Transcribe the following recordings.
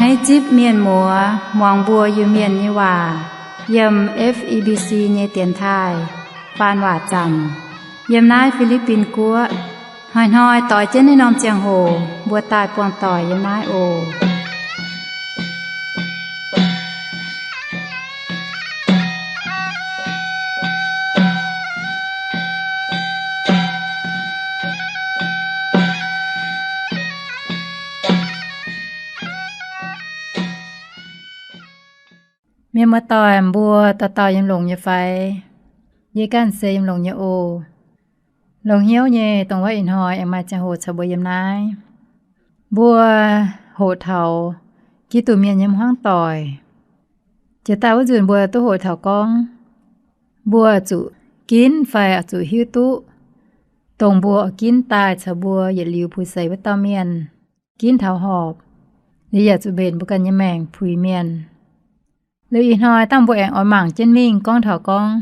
Naaiv zipv mienh muoz muangx mbuo Iu-Mienh nyei waac yiem F E B C nyei dienx taaih faan waac zaamc yiem naaiv Fi^li^bin Guoqv. Hnoi-hnoi doix jienv naaiv norm ziangh hoc mbuo daaih buangh doic yiem naaiv oc. Mienh muoz-doic, mbuo dauh dauh yiem longx nyei fai? Yie ganh se yiem longx nyei oc. Longx hnyouv nyei, dongh wuov ih hnoi aengx maaih ziangh hoc caux mbuo yiem naaiv. Mbuo hoqc taux Giduc Mienh nyei hmuangv doic. Jiex daaih wuov nzunc mbuo duqv hoqc taux gorngv, mbuo zuqc ginv fai oix zuqc hiuv duqv dongh mbuo oix ginv daaih caux mbuo yietc liuz puix seix wuov dauh mienh ginv taux horpc, liuz yaac zuqc mbenc mbuo ganh nyei maengc puix mienh. Liuz ih hnoi dangh mbuo aengx oix mangc jienv mingh gorngv taux gorngv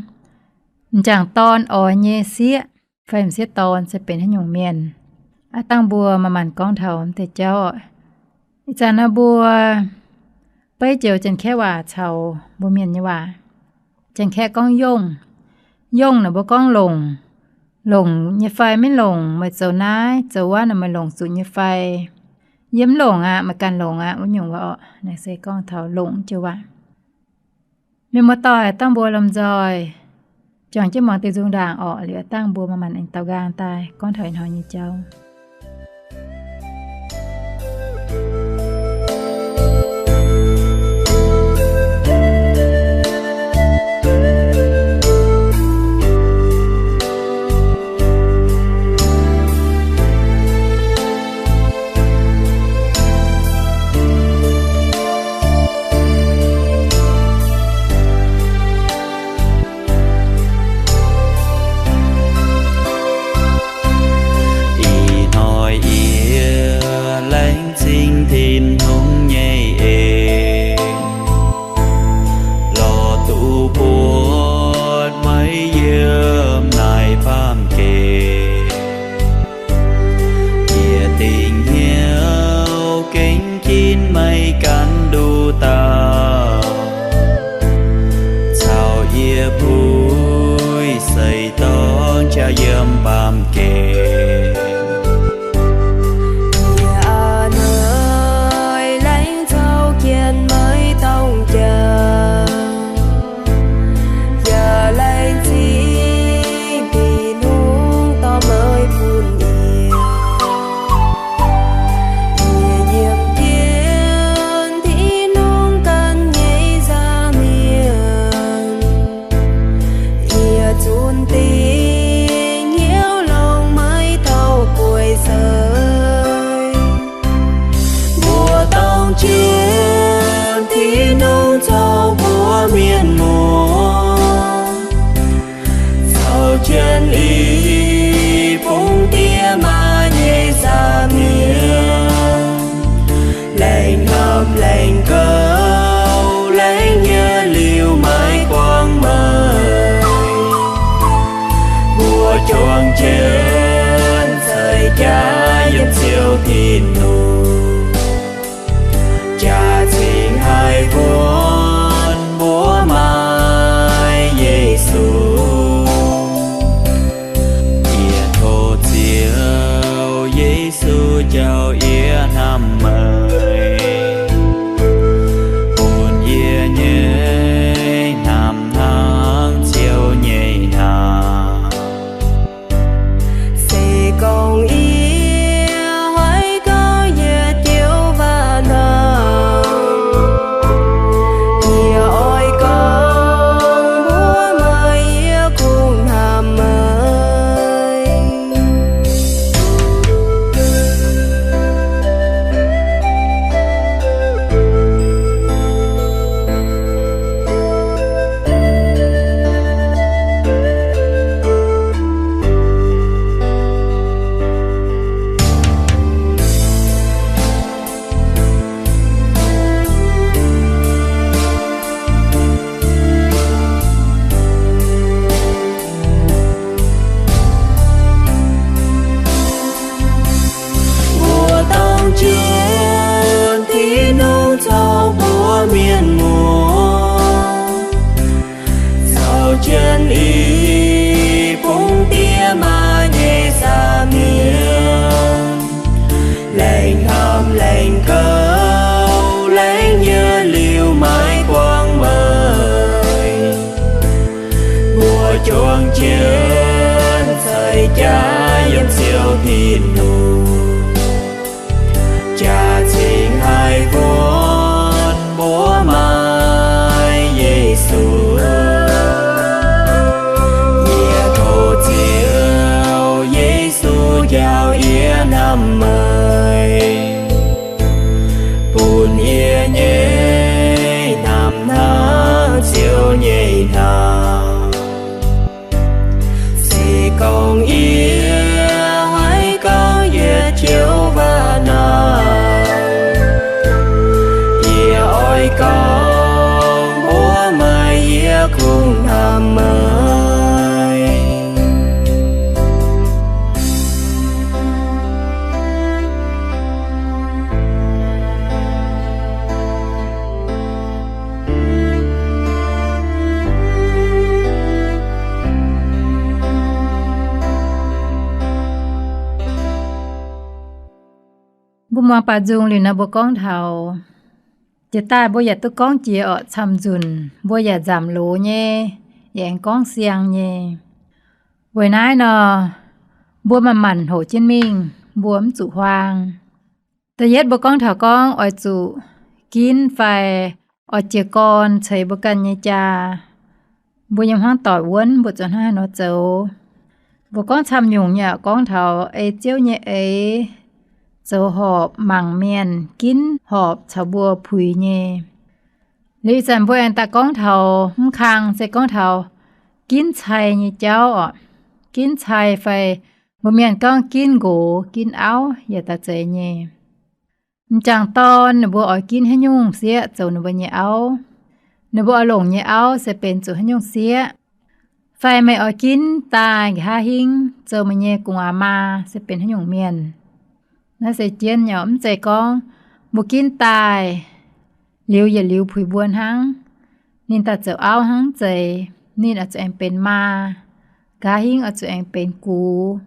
m'jangc dorn oix nyei sieqv fai m'sieqv dorn se benx haaix nyungc mienh. Aav dangh mbuo manc-manc gorngv taux m'deix jauv. Ih zanc naaiv mbuo beiv joux Janx-Kaeqv waac caux mbuo Mienh nyei waac. Janx-Kaeqv gorngv yongh. Yongh naaic mbuo gorngv longc. Longc nyei fai maiv longc, meih zoux naaiv zoux wuov naaic meih longc zuqc nyei fai? Yie mv longc aqv, meih ganh longc aqv, wuov nyungc waac orqc. Naaiv se gorngv taux longc joux waac. Mienh muoz-doic, dangh mbuo lomh nzoih juangc jienv muangx diuh nzung ndaangc orqc. Liuz dangh mbuo manc-manc aengx daaux nqaang daaih gorngv taux ih hnoi nyei jauv. Ih hnoi yie laengz zingh Tin-Hungh nyei en, lorz duqv buatc meih yiem naaiv baamh gen. Yie dingc hnyouv gengh ginv meih ganh nduqc dauh, caux yie puix seix dorn jaa yiem baamh gen. Yie a'hneiv laengz caux jienv meih dorng jaa, yaac laengz zingh Tin-Hungh dorh meih bun yie. Yie nyiemc jienv Tin-Hungh ganh nyei nza'hmien. Yie zunc dingc hnyouv longc meih douh gueic seix. Mbuo dangh jienv Tin-Hungh caux mbuo mienh muoz, caux jienv i bung diex maa nyei nza'hmien, laengz hnamv laengz gouv, laengz nyei liuz maiv guangc meih. Mbuo juangc jienv ceix jaax yiem Ziouv Tin-Hungh, jaax cingx haih wuonv mbuo maaiz Yesu. Yie tov Ziouv Yesu jauv yie hnamv meih, bun yie nyei hnamv hnangv Ziouv nyei hnamv. Se gorngv yie hoiz gauh Yietv ceix jaax yiem Ziouv Tin-Hungh, jaax-zingh haih wuonv mbuo maaiz Yesu. Yie tov Ziouv Yesu njaaux yie hnamv meih, bun yie nyei hnamv hnangv Ziouv nyei hnamv. Se gorngv yie maiv gorngv yie joux waac naaic, yie oix gorngv mbuox meih yie kungx hnamv meih. Mbuo muangx baaux nzung liuz nor, mbuo gorngv taux jiex daaih mbuo yaac duqv gorngv jiex orqc, camv nzunc mbuo yaac nzamc loz nyei, yaac aengx gorngv siang nyei. Weic naaiv nor, mbuo manc-manc hoqc jienv mingh, mbuo mv zuqc huaang. Da'yietv mbuo gorngv taux gorngv oix zuqc ginv fai oix jiez gorn ceix mbuo ganh nyei jaa, mbuo nyei hmuangv doic wuonv, mbuo zuqc hnangv haaix nor zoux. Mbuo gorngv camv nyungc nyei aqv, gorngv taux ei Ziouv nyei eix, zoux horpc, mangc mienh, ginv horpc caux mbuo puix nyei. Liuz ih zanc mbuo aengx daaih gorngv taux mv kang, se gorngv taux ginv cai nyei jauv orqc. Ginv cai fai mbuo mienh gorngv ginv nqox, ginv auv yaac daaih zeiz nyei. M'jangc dorn ninh mbuo oix ginv haaix nyungc sieqv zoux ninh mbuo nyei auv? Ninh mbuo oix longc nyei auv se benx zuqc haaix nyungc sieqv? Fai meih oix ginv daaih nqa'haav hingv zoux meih nyei gu'nguaaz maa se benx haaix nyungc mienh? Naaiv se jienv nyei, mv zeiz gorngv mbuo ginv daaih liuz yietc liuz puix mbuo hnangv, ninh daaih zoux auv hnangv zeiz, ninh oix zuqc aengx benx maa, nqa'haav hingv oix zuqc aengx benx gux.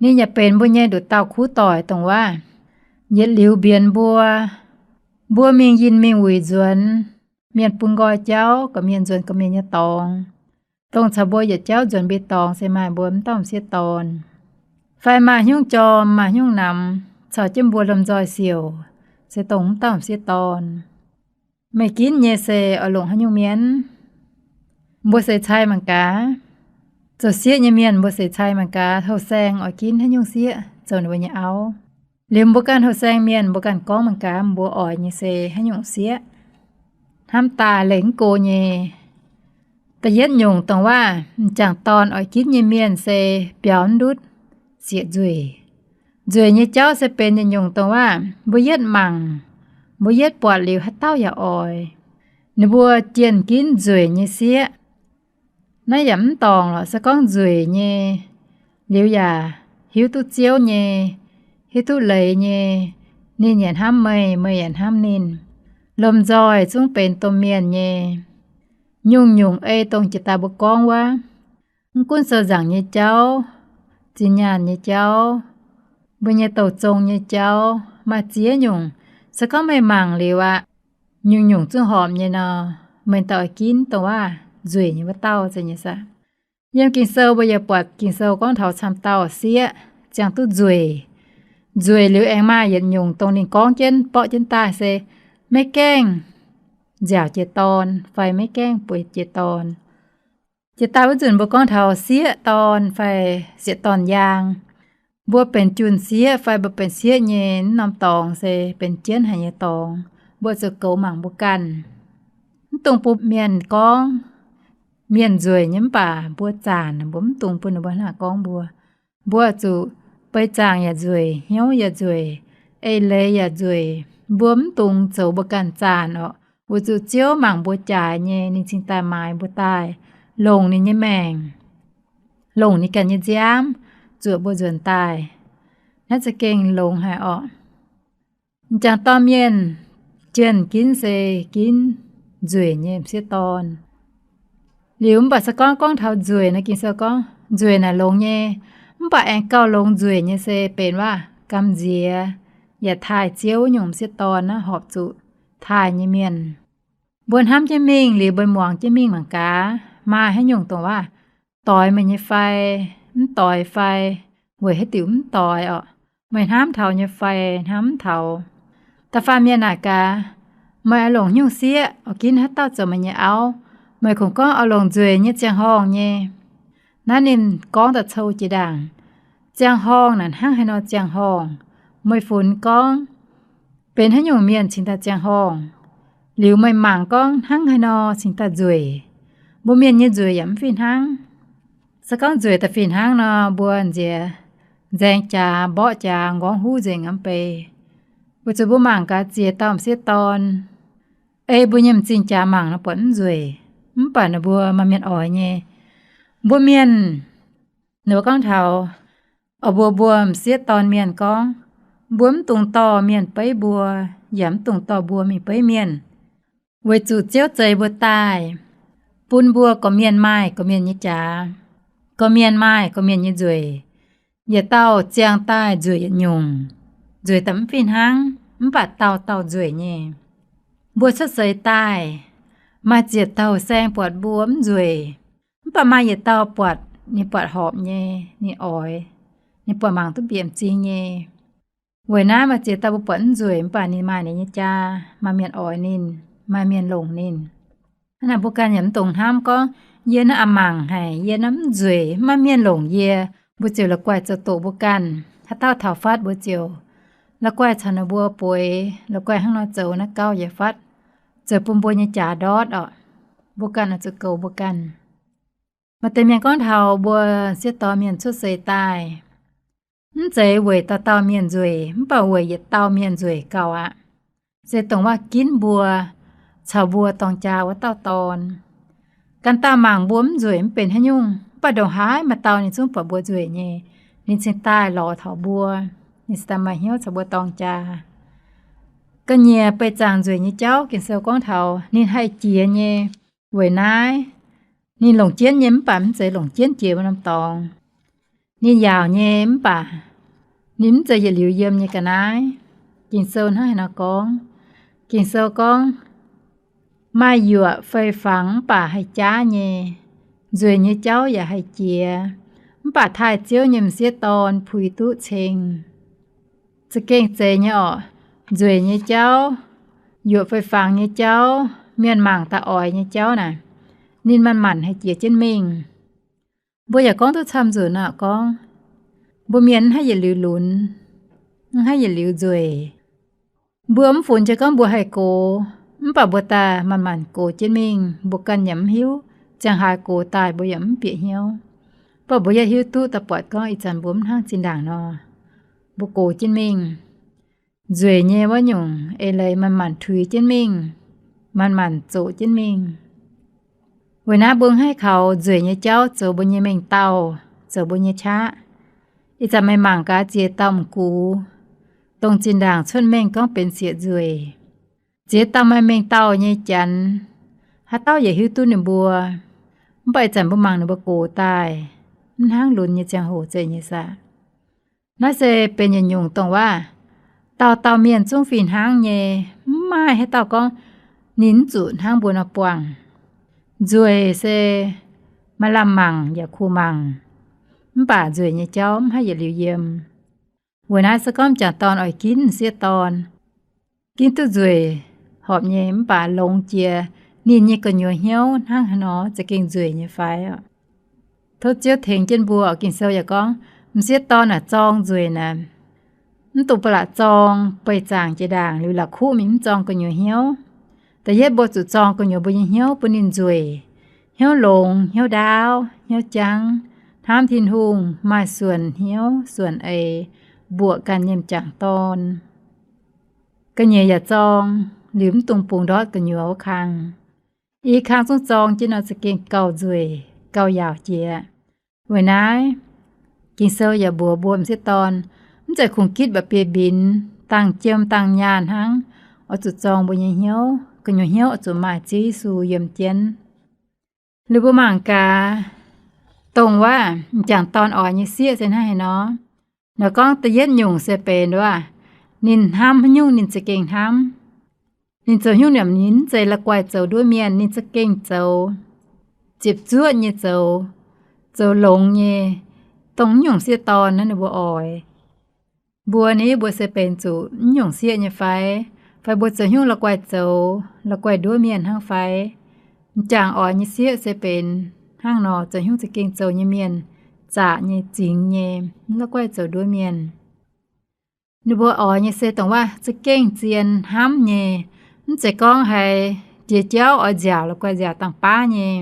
Ninh yaac benx mbuo nyei nduqc dauh kuv doic dongh waac, yietc liuz mbienx mbuo. Mbuo mingh yinh mingh wuic nzuonx, mienh bun nqoi jauv, gorqv-mienh nzuonx gorqv-mienh nyei dorngx, dongh caux mbuo yietc jauv nzuonx mbuo dorngx se maaih mbuo m'dauh m'sieqv dorn, fai maaih hnyungv jorm, maaih hnyungv namx caux jienv mbuo lomh nzoih siouc, se dongh m'dauh m'sieqv dorn. Meih ginv nyei se oix longc haaix nyungc mienh? Mbuo seix cai mangc gaax. Zoux sieqv nyei mienh mbuo seix cai mangc gaax, houh saeng oix ginv haaix nyungc sieqv zoux ninh mbuo nyei auv? Liuz mbuo ganh houh saeng mienh mbuo ganh gorngv mangc gaax, mbuo oix nyei se haaix nyungc sieqv? Hnamv daaih lengc mv go nyei. Da'yietv nyungc dongh waac m'jangc dorn oix ginv nyei mienh se biaux ndutv, sieqv nzueic. Nzueic nyei jauv se benx yietc nyungc dongh waac mbuo yietv mangc, mbuo yietv buatc liuz haaix dauh yaac oix. Ninh mbuo jienh ginv nzueic nyei sieqv. Naaiv yaac mv dorngc lorqc, se gorngv nzueic nyei, liuz yaac hiuv duqv Ziouv nyei, hiuv duqv leiz nyei, ninh yaac hnamv meih, meih yaac hnamv ninh. Lomh nzoih zungv benx domh mienh nyei. Nyungc-nyungc ei dongh jiex daaih mbuo gorngv wuov, mv gunv sou nzaangc nyei jauv, zinh nyaanh nyei jauv, mbuo nyei douh zong nyei jauv, maaih ziex nyungc, se gorngv meih mangc liuz aqv, nyungc-nyungc zungv horpc nyei nor, meih daaih oix ginv dongh waac nzueic nyei wuov dauh zeiz nyei saah? Yiem Ging-Sou mbuo yaac buatc Ging-Sou gorngv taux camv dauh sieqv ziangh duqv nzueic. Nzueic liuz aengx maaih yietc nyungc dongh ninh gorngv jienv, borqv jienv daaih se maiv gaengh nziaauc jiex dorn fai maiv gaengh bueix jiex dorn. Jiex daaih wuov nzunc mbuo gorngv taux sieqv dorn fai sieqv dorn yaang. Mbuo benx junh sieqv fai mbuo benx sieqv nyei wuov norm dorngx se benx jienv haic nyei dorngx, mbuo zuqc goux mangc mbuo ganh. Mv dungx bun mienh gorngv mienh nzueic nyei mv baac mbuo zaanc, mbuo mv dungx bun ninh mbuo hnangv naaic gorngv mbuo. Mbuo zuqc beiv zaangc yaac nzueic, hnyouv yaac nzueic, eix leiz yaac nzueic. Mbuo mv dungx zoux mbuo ganh zaanc orqc. Weic zuqc Ziouv mangc mbuo jaaix nyei, ninh cingx daaih maaiz mbuo daaih, longc ninh nyei maengc, longc ninh ganh nyei nziaamv zuoqc mbuo nzuonx daaih. Naaiv za'gengh longx haic orqc. M'jangc dorn mienh jienh ginv se ginv nzueic nyei m'sieqv dorn. Liuz mv baac se gorngv, gorngv taux nzueic naaiv, Ging-Sou gorngv nzueic naaic longx nyei, mv baac aengx gauh longx nzueic nyei se benx waac gamh nziex yaac taaih Ziouv wuov nyungc m'sieqv dorn naaiv horpc zuqc taaih nyei mienh. Mbuo hnamv jienv mingh liuz mbuo muangx jienv mingh mangc gaax, maaih haaix nyungc dongh waac doix meih nyei fai, mv doix fai, weic haaix diuc mv doix orqc? Meih hnamv taux nyei fai hnamv mv taux? Da'faanh mienh naaic gaax, meih oix longc nyungc sieqv, oix ginv haaix dauh zoux meih nyei auv? Meih kungx gorngv oix longc nzueic nyei ziangh horngh nyei. Naaiv ninh gorngv daaih cou jiex ndaangc. Ziangh horngh naaic hnangv haaix nor ziangh horngh? Meih funx gorngv benx haaix nyungc mienh cingx daaih ziangh horngh, liuz meih mangc gorngv hnangv haaix nor cingx daaih nzueic. Mbuo mienh nyei nzueic yaac mv fih hnangv. Se gorngv nzueic daaih fih hnangv nor, mbuo nziex nzaeng jaax, mborqv jaax, nqorngv huv nzengc aqv bei. Weic zuqc mbuo mangc gaax ziex dauh m'sieqv dorn, ei mbuo nyei m'zing jaax mangc nor buatc mv nzueic, mv baac ninh mbuo maaih mienh oix nyei. Mbuo mienh, ninh mbuo gorngv taux, oix mbuo, mbuo m'sieqv dorn mienh gorngv, mbuo mv dungx dorh mienh beiv mbuo, yaac mv dungx dorh mbuo mingh beiv mienh. Weic zuqc Ziouv zeix mbuo daaih, bun mbuo gorqv-mienh maaih gorqv-mienh nyei jaax, gorqv-mienh maaih gorqv-mienh nyei nzueic. Yietc dauh ziangh daaih nzueic yietc nyungc, nzueic daaih mv fih hnangv, mv baac dauh dauh nzueic nyei. Mbuo cuotv seix daaih, maaih ziepc dauh saeng buatc mbuo mv nzueic, mv baac maaih yietc dauh buatc ninh buatc horpc nyei, ninh oix, ninh buatc mangc duqv bieqc m'zing nyei. Weic naaiv maaih ziepc dauh mbuo buatc mv nzueic, mv baac ninh maaih ninh nyei jaa, maaih mienh oix ninh, maaih mienh longc ninh. Hnangv naaic mbuo ganh yaac mv dungx hnamv gorngv, yie naaiv a'mangc haic, yie naaiv mv nzueic, mv maaih mienh longc yie, mbuo ziouc la'guaih zoux doqc mbuo ganh. Haaix dauh taux fatv mbuo ziouc la'guaih caux ninh mbuo bueix, la'guaih hnangv nor zoux naaiv gauh yaac fatv, zoux bun mbuo nyei jaax ndortv orqc. Mbuo ganh oix zuqc goux mbuo ganh. Maaih deix mienh gorngv taux mbuo sieqv dorn mienh cuotv seix daaih, mv zeiz weic dauh dauh mienh nzueic, mv baac weic yietc dauh mienh nzueic gauh aqv. Se dongh waac ginv mbuo caux mbuo dorng jaa wuov dauh dorn. Ganh dauh mangc mbuo mv nzueic mv benx haaix nyungc, mv baac ndongc haaix maaih dauh ninh zungv buatc mbuo nzueic nyei, ninh cingx daaih lorz taux mbuo, ninh cingx daaih maaih hnyouv caux mbuo dorng jaa. Ga'nyiec beih zaangc nzueic nyei jauv, Ging-Sou gorngv taux ninh haih jiex nyei. Weic naaiv, ninh longc jienv nyei mv baac mv zeiz longc jienv jiex wuov norm dorngx. Ninh yaauc nyei mv baac ninh mv zeiz yietc liuz yiem nyei ga'naaiv. Ging-Sou hnangv haaix nor gorngv? Ging-Sou gorngv, maaih yuoqc fei fangx mv baac haih jaav nyei, nzueic nyei jauv yaac haih jiex, mv baac taaih Ziouv nyei m'sieqv dorn puix duqv ceng. Za'gengh zeiz nyei orqc. Nzueic nyei jauv, yuoqc fei fangx nyei jauv, mienh mangc daaih oix nyei jauv naaic, ninh manc-manc haih jiex jienv mingh. Mbuo yaac gorngv duqv camv nzunc aqv gorngv, mbuo mienh mv haih yietc liuz lunx, mv haih yietc liuz nzueic. Mbuo mv funx jiex gorngv mbuo haih gox, mv baac mbuo daaih manc-manc gox jienv mingh, mbuo ganh yaac mv hiuv. Ziangh haaix gox daaih mbuo yaac mv bieqc hnyouv. Mv baac mbuo yaac hiuv duqv daaih buatc gorngv ih zanc mbuo mv hnangv zinh ndaangc nor, mbuo gox jienv mingh. Nzueic nyei wuov nyungc eix leiz manc-manc tuix jienv mingh, manc-manc zoqc jienv mingh. Weic naaiv mbuo mv haih kaux nzueic nyei jauv zoux mbuo nyei mengh dauh, zoux mbuo nyei qaqv. Ih zanc meih mangc gaax ziex dauh m'gux, dongh zinh ndaangc cuotv mengh gorngv benx sieqv nzueic. Ziex dauh maaih mengh dauh nyei janx, haaix dauh yaac hiuv duqv ninh mbuo. Mv baac ih zanc mbuo mangc ninh mbuo gox daaih, mv hnangv lunx nyei ziangh hoc zeiz nyei saah. Naaiv se benx yietc nyungc dongh waac, dauh dauh mienh zungv fih hnangv nyei. Mv maaih haaix dauh gorngv ninh mv zuqc hnangv mbuo nor buangh. Nzueic se maaih lamh mangc yaac kuh mangc, mv baac nzueic nyei jauv mv haih yietc liuz yiem. Weic naaiv se gorngv m'jangc dorn oix ginv m'sieqv dorn, ginv duqv nzueic horpc nyei mv baac longx jiex ninh nyei gu'nyuoz hnyouv hnangv haaix nor za'gengh nzueic nyei fai oc. Tov Ziouv tengx jienv mbuo. Ging-Sou yaac gorngv, m'sieqv dorn naaic zorng nzueic naaic, mv dungx ba'laqc zorng beih zaangc jiex ndaangc liuz la'kuqv mingh mv zorng gu'nyuoz hnyouv. Da'yietv mbuo zuqc zorng gu'nyuoz mbuo nyei hnyouv bun ninh nzueic, hnyouv longx, hnyouv ndaauv, hnyouv jangv, hnamv Tin-Hungh, maaih suonc hnyouv suonc eix, mbuoqc ganh nyei m'jangc dorn. Ga'nyiec yaac zorng liuz mv dungx bungx ndortv gu'nyuoz wuov kang. I kang zungv zorng jienv nor za'gengh gauh nzueic, gauh yaauc jiex. Weic naaiv, Ging-Sou yaac mbuox mbuo m'sieqv dorn, mv zeiz kungx gitv mba'biei mbinx, dangh jiem dangh nyaanh hnangv. Oix zuqc zorng mbuo nyei hnyouv, gu'nyuoz hnyouv oix zuqc maaih Ziouv Yesu yiem jienv. Liuz mbuo mangc gaax, dongh wuov m'jangc dorn oix nyei sieqv se hnangv haaix nor. Naaiv gorngv da'yietv nyungc se benx wuov, ninh hnamv haaix nyungc ninh za'gengh hnamv. Ninh zoux haaix nyungc ninh mv zeiz la'guaih zoux nduov mienh, ninh za'gengh zoux, ziepc zuoqv nyei zoux, zoux longx nyei, dongh mv nyungc sieqv dorn naaiv ninh mbuo oix. Mbuo ni, mbuo se benx zuqc mv nyungc sieqv nyei fai? Fai mbuo zoux haaix nyungc la'guaih zoux, la'guaih nduov mienh hnangv fai? M'jangc oix nyei sieqv se benx hnangv nor, zoux haaix nyungc za'gengh zoux nyei mienh, zaqc nyei, zingx nyei, mv la'guaih zoux nduov mienh. Ninh mbuo oix nyei se dongh waac za'gengh zien hnamv nyei, mv zeiz gorngv haiz jiex jauv oix nziaauc la'guaih nziaauc dangh baav nyei.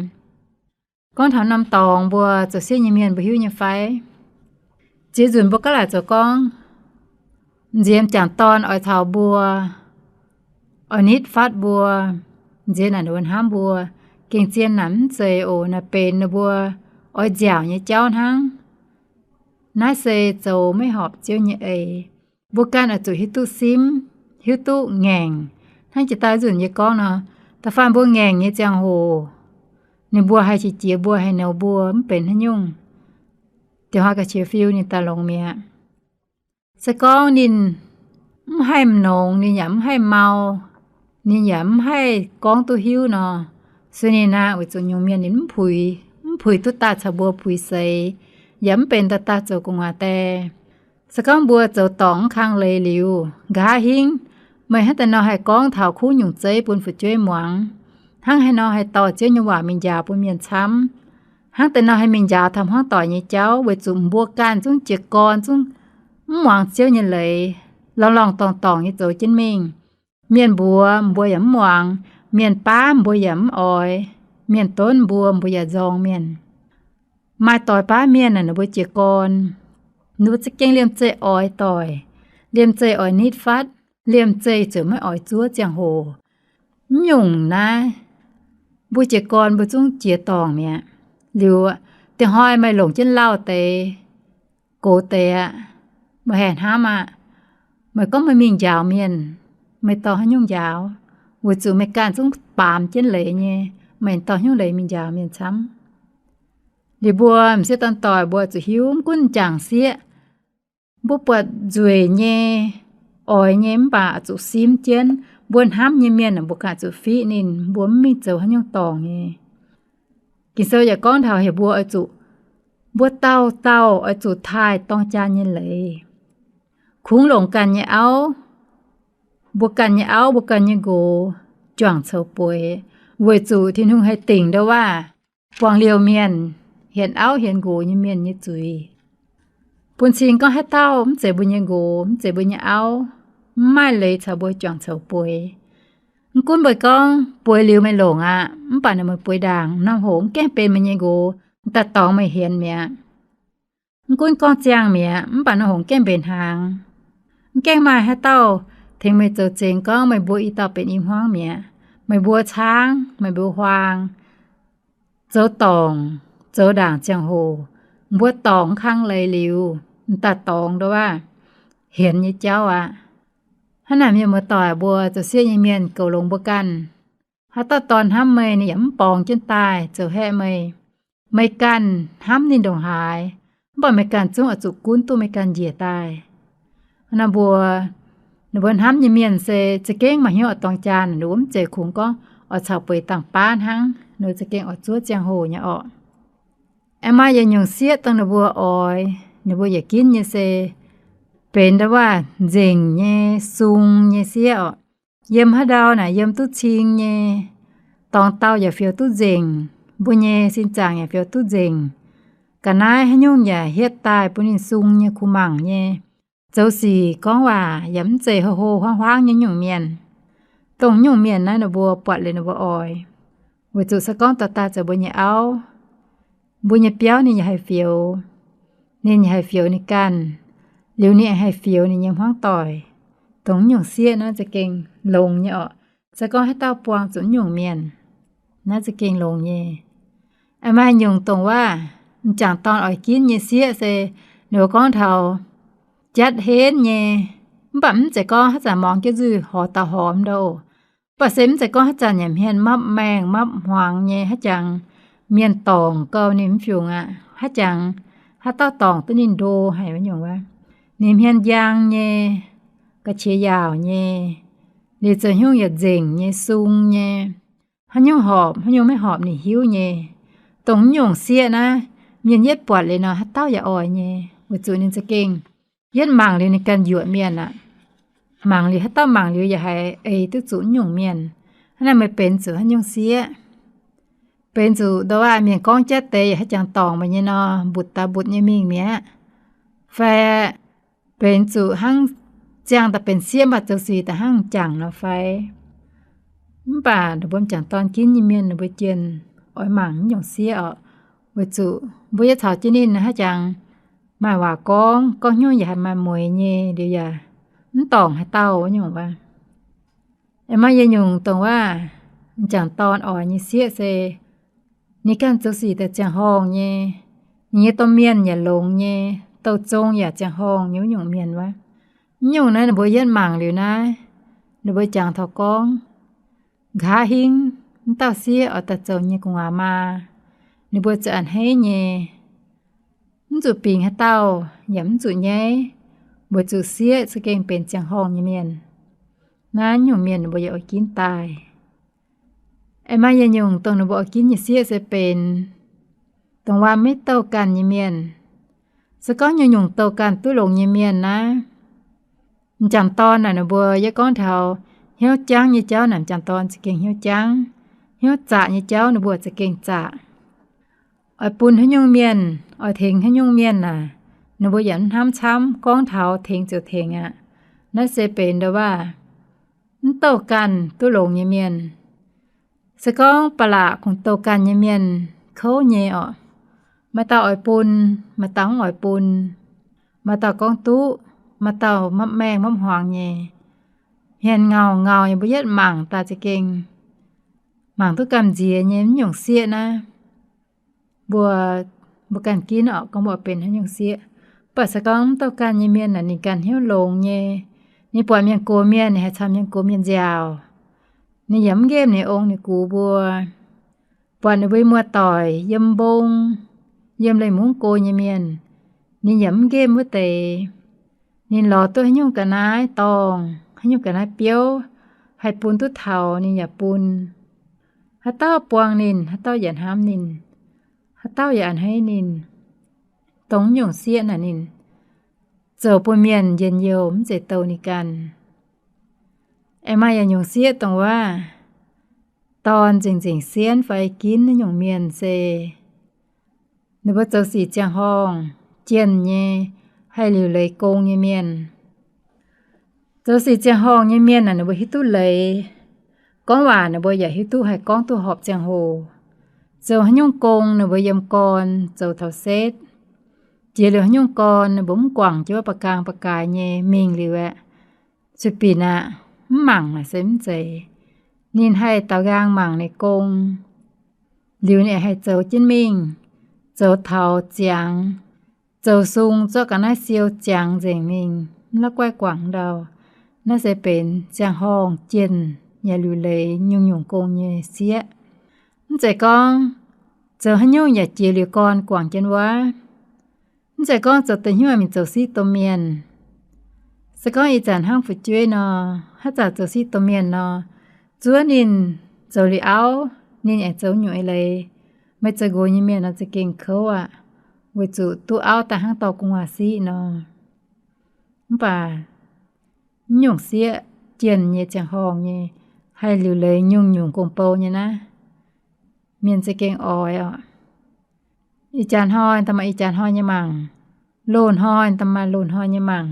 Gorngv taux norm dorngx mbuo zoux sieqv nyei mienh mbuo hiuv nyei fai? Ziex nzunc mbuo gaav laaic zoux gorngv, nziex m'jangc dorn oix taux mbuo, oix nitv fatv mbuo, nziex naaic ninh mbuo hnamv mbuo, gengh zien naaic mv zeiz oc. Naaic benx ninh mbuo oix nziaauc nyei jauv hnangv. Naaiv se zoux maiv horpc Ziouv nyei eix. Mbuo ganh oix zuqc hiuv duqv simv, hiuv duqv ngaengc. Hnangv jiex daaih nzunc yie gorngv nor, da'faanh mbuo ngaengc nyei ziangh hoc, ninh mbuo haih qiex jiez mbuo, haih nouz mbuo mv benx haaix nyungc. Diex hnoi ga'qiex fiu ninh daaih longx mi'aqv. Se gorngv ninh mv haih m'nongx, ninh yaac mv haih mau, ninh yaac mv haih gorngv duqv hiuv nor, sueih ninh aqv. Weic zuqc nyungc mienh ninh mv puix, mv puix duqv daaih caux mbuo puix seix, yaac mv benx daaih daaih zoux gu'nguaaz die. Se gorngv mbuo zoux dorngc mv kang leiz liuz, nqa'haav hingv meih hnangv deix nor haih gorngv taux kuv nyungc zeiv bun fu'jueiv muangx, hnangv haaix nor haih dorh Ziouv nyei waac mingh njaaux bun mienh camv, hnangv deix nor haih mingh njaaux taux hmuangv doic nyei jauv, weic zuqc mbuo ganh zungv jiez gorn zungv mv muangx Ziouv nyei leiz, lorngx lorngh dorngc dorngc nyei zoux jienv mingh. Mienh mbuox mbuo yaac mv muangx, mienh baav mbuo yaac mv oix, mienh donv mbuo, mbuo yaac nzorng mienh. Maaih doix baav mienh naaic ninh mbuo jiez gorn, ninh mbuo za'gengh liemh zeih oix doic, liemh zeih oix nitv fatv, liemh zeih ziouc maiv oix zuov ziangh hoc. Mv nyungc naaiv, mbuo jiez gorn mbuo zungv jiex dorngc mi'aqv. Liuz, diex hnoi meih longc jienv lauh deix, gox deix aqv, meih haih hnamv aqv. Meih gorngv meih mingh njaaux mienh, meih dorh haaix nyungc njaaux? Weic zuqc meih ganh zungv baamz jienv leiz nyei, meih dorh haaix nyungc leiz mingh njaaux mienh camv? Liuz mbuo m'sieqv dorn doic mbuo zuqc hiuv, mv gunv m'jangc sieqv, mbuo buatc nzueic nyei, oix nyei mv baac zuqc simv jienv. Mbuo hnamv nyei mienh mbuo ganh zuqc fiqv ninh, mbuo mv mingh zoux haaix nyungc dorngc nyei. Ging-Sou yaac gorngv taux heuc mbuo oix zuqc, mbuo dauh dauh oix zuqc taaih dorng jaan nyei leiz. Kungx longc ganh nyei auv, mbuo ganh nyei auv, mbuo ganh nyei nqox juangc coux bueix, weic zuqc Tin-Hungh haih dingc ndouv waac buangh liouh mienh, hienx auv hienx nqox nyei mienh nyei zuiz. Bun cing gorngv haaix dauh mv zeiz mbuo nyei nqox, mv zeiz mbuo nyei auv, mv maaih leiz caux mbuo juangc coux bueix. Mv gunv meih gorngv bueix liuz meih longc aqv, mv baac naaic meih bueix ndaangc norm hoc mv gaengh benx meih nyei nqox, m'daaih dorngx meih hienx mi'aqv. Mv gunv gorngv ziangh mi'aqv, mv baac norm hoc mv gaengh mbenc hnaangx. Mv gaengh maaih haaix dauh tengx meih zoux zengx gorngv meih mbuo i dauh benx i hmuangv mi'aqv. Meih mbuo caangv, meih mbuo huaang, zoux dorngc, zoux ndaangc ziangh hoc, mbuo dorngc mv kang leiz liuz, m'daaih dorngx ndouv waac hienx nyei jauv aqv. Hnangv naaic mienh muoz-doic mbuo zoux sieqv nyei mienh goux longx mbuo ganh. Haaix dauh dorn hnamv meih, ninh yaac mv borngz jienv daaih zoux haeqv meih. Meih ganh hnamv ninh ndongc haaix, mv baac meih ganh zungv oix zuqc gunv duqv meih ganh njiec daaih. Nor mbuo, ninh mbuo hnamv nyei mienh se za'gengh maaih hnyouv oix dorng jaan, ninh mbuo mv zeiz kungx gorngv oix caux bueix dangh baav hnangv, ninh mbuo za'gengh oix zuov ziangh hoc nyei orqc. Aengx maaih yietc nyungc sieqv dongh ninh mbuo oix, ninh mbuo yietc ginv nyei se benx ndau waac nzengc nyei, sung nyei sieqv orqc. Yiem haaix ndau naaic yiem duqv cing nyei, dorngx dauh yaac fioux duqv nzengc, mbuo nyei sin zaangc yaac fioux duqv nzengc. Ga'naaiv haaix nyungc yaac hietv daaih bun ninh sung nyei, kuh mangc nyei. Zoux sic gorngv waac yaac mv zeiz hlo hlo huaang huaang nyei nyungc mienh. Dongh nyungc mienh naaiv ninh mbuo buatc liuz ninh mbuo oix, weic zuqc se gorngv dorh daaih zoux mbuo nyei auv, mbuo nyei biauv ninh yaac haih fioux. Ninh yaac haih fioux ninh ganh, liuz ninh haih fioux ninh nyei hmuangv doic. Dongh nyungc sieqv naaiv za'gengh longx nyei orqc. Se gorngv haaix dauh buangh zuqc nyungc mienh, naaiv za'gengh longx nyei. Aengx maaih nyungc dongh waac, m'jangc dorn oix ginv nyei sieqv se, ninh mbuo gorngv taux jatv henv nyei, mv baac mv zeiz gorngv haaix zanc morngx jienv nzuih horpc daaih horpc ndouh. Mv baac se mv zeiz gorngv haaix zanc yaac hmien mapv maengh mapv hmuangx nyei, haaix jangx mienh dorngc gau ninh mv fiungc aqv. Haaix jangx, haaix dauh dorngc duqv ninh ndo haic nyungc wuov. Ninh hmien njang nyei, ga'qiex yaauc nyei, liuz zoux haaix nyungc yaac nzengc nyei, sung nyei. Haaix nyungc horpc, haaix nyungc maiv horpc ninh hiuv nyei. Dongh nyungc sieqv naaiv, mienh yietv buatc liuz nor, haaix dauh yaac oix nyei, weic zuqc ninh za'gengh yietv mangc liuz ninh ganh yuoqc mienh aqv. Mangc liuz haaix dauh mangc liuz yaac haiz ei duqv zuqc nyungc mienh. Hnangv naaiv meih benx zuqc haaix nyungc sieqv? Benx zuqc ndau wuov mienh gorngv jatv deix yaac haaix jangx dorngc mbuo nyei nor, mbutc daaih mbutc nyei mingh mi'aqv, fai benx zuqc hnangv ziangh daaih benx sieqv mv baac zoux sic daaih hnangv m'jangc nor fai? Mv baac ninh mbuo m'jangc dorn ginv nyei mienh ninh mbuo jienh oix mangc nyungc sieqv oc, weic zuqc mbuo yie caux jienv ninh haaix jangx maaih waac gorngv, gorngv hnyouv yaac haiz maaih mueix nyei, liuz yaac mv dorngc haaix dauh wuov nyungc wuov. Aengx maaih yietc nyungc dongh wuov m'jangc dorn oix nyei sieqv se ninh ganh zoux sic daaih ziangh horngh nyei, ninh nyei domh mienh yaac longx nyei, douh zong yaac ziangh horngh nyei wuov nyungc mienh wuov. Wuov nyungc naaiv ninh mbuo yietv mangc liuz naaiv, ninh mbuo jangx taux gorngv, nqa'haav hingv mv dauh sieqv oix daaih zoux nyei gu'nguaaz maa, ninh mbuo za'gengh a'hneiv nyei. Mv zuqc bingx haaix dauh yaac mv zuqc nyaiv, weic zuqc sieqv za'gengh benx ziangh horngh nyei mienh. Naaiv nyungc mienh ninh mbuo yaac oix ginv daaih. Aengx maaih yietc nyungc dongh ninh mbuo oix ginv nyei sieqv se benx dongh wuov maiv douh ganh nyei mienh. Se gorngv nyungc-nyungc douh ganh duqv longx nyei mienh naaiv, m'jangc dorn naaic ninh mbuo yie gorngv taux hnyouv jangv nyei jauv naaic, m'jangc dorn za'gengh hnyouv jangv, hnyouv zaqc nyei jauv ninh mbuo za'gengh zaqc. Oix bun haaix nyungc mienh, oix tengx haaix nyungc mienh naaic, ninh mbuo yaac mv hnamv camv, gorngv taux tengx ziouc tengx aqv. Naaiv se benx ndau wuov mv douh ganh duqv longx nyei mienh. Se gorngv ba'laqc kungx douh ganh nyei mienh kouv nyei orqc. Maaih dauh oix bun, maaih dauh mv oix bun. Maaih dauh gorngv duqv, maaih dauh mapv maengh mapv hmuangx nyei. Hmien ngauh ngauh nyei, mbuo yietv mangc daaih za'gengh mangc duqv gamh nziex nyei wuov nyungc sieqv naaiv. Mbuo, mbuo ganh ginv orqc, gorngv mbuo benx haaix nyungc sieqv. Mv baac se gorngv mv douh ganh nyei mienh naaic ninh ganh hnyouv longx nyei. Ninh buatc mienh gox mienh, ninh haih caux mienh gox mienh nziaauc. Ninh yaac mv nqemh ninh ong ninh gux mbuo. Buatc ninh mbuo muoz-doic yiem mbong, yiem leiz-mungv go nyei mienh, ninh yaac mv nqemh wuov deix. Ninh lorz duqv haaix nyungc ga'naaiv dorngh, haaix nyungc ga'naaiv biouv, haih bun duqv taux ninh yaac bun. Haaix dauh buangh ninh, haaix dauh yaac hnamv ninh, haaix dauh yaac a'hneiv ninh. Dongh nyungc sieqv naaic ninh zoux bun mienh njien-youh, mv zeiz douh ninh ganh. Aengx maaih yietc nyungc sieqv dongh wuov dorn nzengc-nzengc sienv fai ginv naaiv nyungc mienh se ninh mbuo zoux sic ziangh horngh, jienh nyei, haih liuc leiz gong nyei mienh. Zoux sic ziangh horngh nyei mienh naaic ninh mbuo hiuv duqv leiz, gorngv waac ninh mbuo yaac hiuv duqv haih gorngv duqv horpc ziangh hoc. Zoux haaix nyungc gong ninh mbuo yiem gorn zoux taux setv. Jiex liuz haaix nyungc gorn ninh mbuo mv guangc jienv wuov ba'gaang ba'gaaix nyei mingh liuz aeqv, zuqc binc aqv, mv mangc naaic se mv zeiz. Ninh haih daaux nqaang mangc ninh gong, liuz ninh haih zoux jienv mingh, zoux taux ziangx, zoux sung zorqv ga'naaiv siou ziangx nzengc mingh, mv la'guaih guangc ndau. Naaiv se benx ziangh horngh jienh yaac liuc leiz nyungc-nyungc gong nyei sieqv. Mv zeiz gorngv zoux haaix nyungc yaac jiex liuz gorn guangc jienv wuov. Mv zeiz gorngv zoux deix hnyouv mingh zoux siqv domh mienh. Se gorngv ih zanc hnangv fu'jueiv nor, haaix zanc zoux siqv domh mienh nor, zuov ninh zoux liuz auv, ninh aengx zoux nyungc eix leiz. Meih zoux nqox nyei mienh nor za'gengh kouv aqv, weic zuqc duqv auv daaih hnangv dorh gu'nguaaz siqv nor. Mv baac nyungc sieqv jienh nyei ziangh horngh nyei, haih liuc leiz nyungc-nyungc gong-bou nyei naaiv, mienh za'gengh oix oc. Ih jaax hnoi daaih maaih ih jaax hnoi nyei mangc, loz-hnoi daaih maaih loz-hnoi nyei mangc.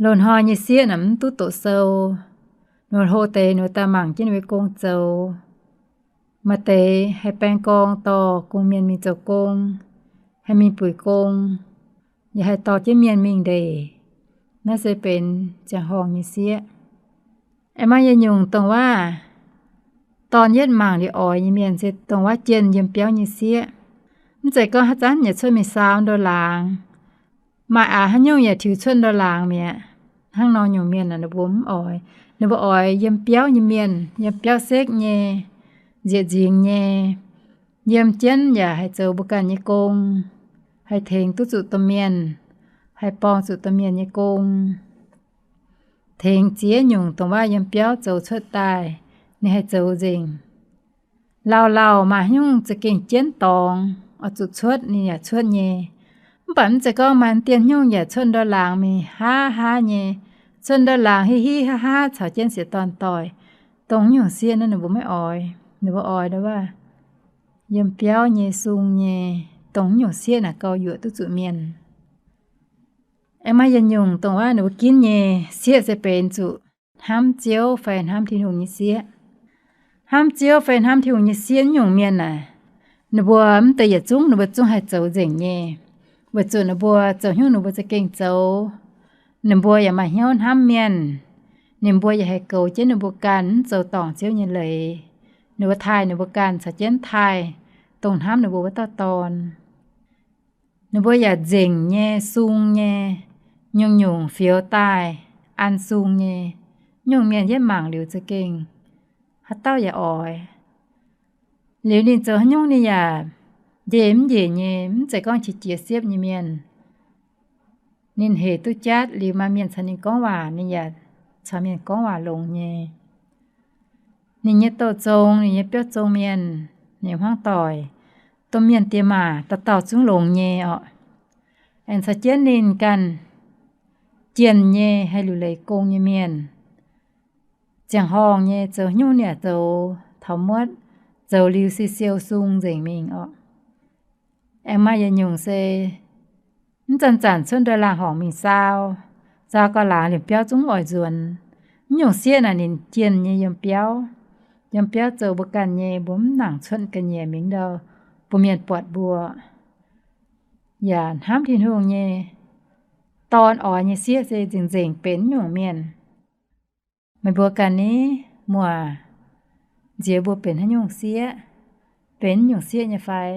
Loz-hnoi nyei sieqv naaic mv duqv doqc sou. Ninh hlo deix ninh daaih mangc jienv ninh mbuo gong zoux. Maaih deix haih baeng gorng dorh gong mienh mingh zoux gong, haih mingh buic gong, yaac haih dorh jienv mienh mingh ndeic. Naaiv se benx ziangh horngh nyei sieqv. Aengx maaih yietc nyungc dongh waac dorn yietv mangc liuz oix nyei mienh se dongh waac jienh yiem biauv nyei sieqv. Mv zeiz gorngv haaix zanc yaac cuotv mingh saau ndau laangz, maaih aax haaix nyungc yaac tiux cuotv ndau laangz mi'aqv. Hnangv nor nyungc mienh ninh mbuo mv oix. Ninh mbuo oix yiem biauv nyei mienh, yiem biauv sekv nyei, nzieqc nzingx nyei, yiem jienv yaac haih zoux mbuo ganh nyei gong, haih tengx duqv zuqc domh mienh, haih borng zuqc domh mienh nyei gong, tengx ziex nyungc dongh waac yiem biauv zoux cuotv daaih, ninh haih zoux nzengc. Lauh lauh maaih haaix nyungc za'gengh jienv dorngx, oix zuqc cuotv, ninh yaac cuotv nyei. Mv baac mv zeiz gorngv maaih dien hnyungv yaac cuotv ndorm laangz mingh haav haav nyei, cuotv ndorm laangz hiv hiv haav haav caux jienv sieqv dorn doic, dongh nyungc sieqv naaiv ninh mbuo maiv oix. Ninh mbuo oix ndau wuov yiem biauv nyei, sung nyei, dongh nyungc sieqv naaic gauh yuoqc duqv zuqc mienh. Aengx maaih yietc nyungc dongh wuov ninh mbuo ginv nyei sieqv se benx zuqc hnamv Ziouv fai hnamv Tin-Hungh nyei sieqv. Hnamv Ziouv fai hnamv Tin-Hungh nyei sieqv nyungc mienh naaic, ninh mbuo mv deix yietc zungv ninh mbuo zungv haih zoux nzengc nyei, weic zuqc ninh mbuo zoux haaix nyungc ninh mbuo za'gengh zoux. Ninh mbuo yaac maaih hnyouv hnamv mienh. Ninh mbuo yaac haih goux jienv ninh mbuo ganh mv zoux dorngc Ziouv nyei leiz. Ninh mbuo taaih ninh mbuo ganh caux jienv taaih dongh hnamv ninh mbuo wuov dauh dorn. Ninh mbuo yaac nzengc nyei, sung nyei, nyungc-nyungc fioux daaih an sung nyei. Nyungc mienh yietv mangc liuz za'gengh haaix dauh yaac oix. Liuz ninh zoux haaix nyungc ninh yaac njeih mv njiec nyei, mv zeiz gorngv qiex jiez siepv nyei mienh. Ninh hec duqv jatv liuz maaih mienh caux ninh gorngv waac, ninh yaac caux mienh gorngv waac longx nyei. Ninh nyei douh zong, ninh nyei biauv zong mienh, ninh hmuangv doic, domh mienh diex maac dauh dauh zungv longx nyei orqc. Aengx caux jienv ninh ganh jienh nyei, haih liuc leiz gong nyei mienh. Ziangh horngh nyei zoux nyungc ninh yaac zoux taux muotv, zoux liuz se siou sung nzengc mingh orqc. Aengx maaih yietc nyungc se mv zanc-zanc cuotv ndorm laangh horngc mingh saau, saau gauh laangz liemh biauv zungv oix nzuonx. Mv nyungc sieqv naaic ninh jienh nyei yiem biauv. Yiem biauv zoux mbuo ganh nyei, mbuo mv nangc cuotv ga'nyiec mingh ndau bun mienh buatc mbuo. Yaac hnamv Tin-Hungh nyei dorn oix nyei sieqv se nzengc-nzengc benx mv nyungc mienh. Meih mbuo ganh ni, muoc, nziex mbuo benx haaix nyungc sieqv? Benx mv nyungc sieqv nyei fai?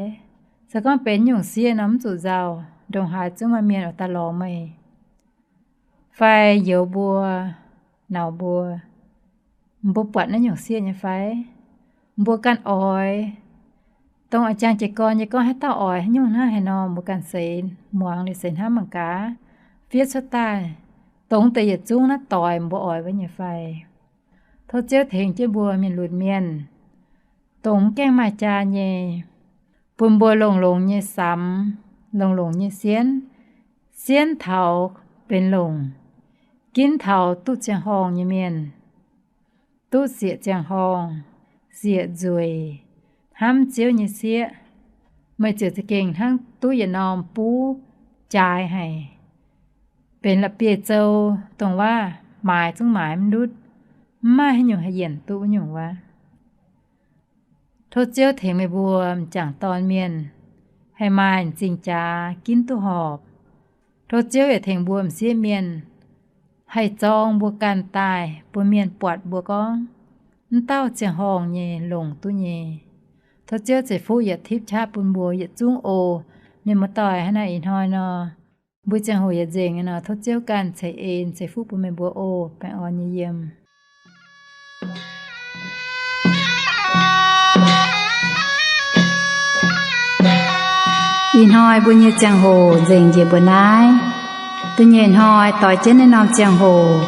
Se gorngv benx mv nyungc sieqv nor, mv zuqc nzauh, ndongc haaix zungv maaih mienh oix daaih lorz meih fai youx mbuo, nauz mbuo. Mbuo buatc naaiv nyungc sieqv nyei fai? Mbuo ganh oix. Dongh a'jang jiez gorn nyei gorngv haaix dauh oix haaix nyungc hnangv haaix nor, mbuo ganh seix muangx liuz seix hnamv mangc gaax, fiev cuotv daaih, dongh deix yietc zungv naaiv doix mbuo oix wuov nyei fai? Tov Ziouv tengx jienv mbuo mienh lunx mienh, dongh mv gaengh maaih jaa nyei, bun mbuo longx-longx nyei samx, longx-longx nyei sienv, sienv taux benx longc, ginv taux duqv ziangh horngh nyei mienh, duqv sieqv ziangh horngh, sieqv nzueic, hnamv Ziouv nyei sieqv. Meih ziouc za'gengh hnangv duqv yietc norm buv jaaix haic, benx la'bieiv-zou, dongh waac maaiz zungv maaiz mv ndutv, mv maaih haaix nyungc haih yienc duqv wuov nyungc wuov. Tov Ziouv tengx meih mbuo m'jangc dorn mienh haih maaih m'zing jaax ginv duqv horpc. Tov Ziouv yaac tengx mbuo m'sieqv mienh haih zorng mbuo ganh daaih bun mienh buatc mbuo gorngv mv dauh ziangh horngh nyei longc duqv nyei. Tov Ziouv ceix fuqv yietc tipv qaqv bun mbuo yietc zungv oc. Mienh muoz-doic, hnangv naaiv ih hnoi nor, mbuo ziangh hoc yietc nzengc nor, tov Ziouv ganh ceix en ceix fuqv bun meih mbuo oc. Baengh orn nyei yiem. Ih hnoi mbuo nyei ziangh hoc nzengc njiec mbuo naaiv. Da'nyeic hnoi doix jienv naaiv norm ziangh hoc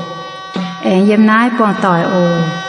aengx yiem naaiv buangh doic oc.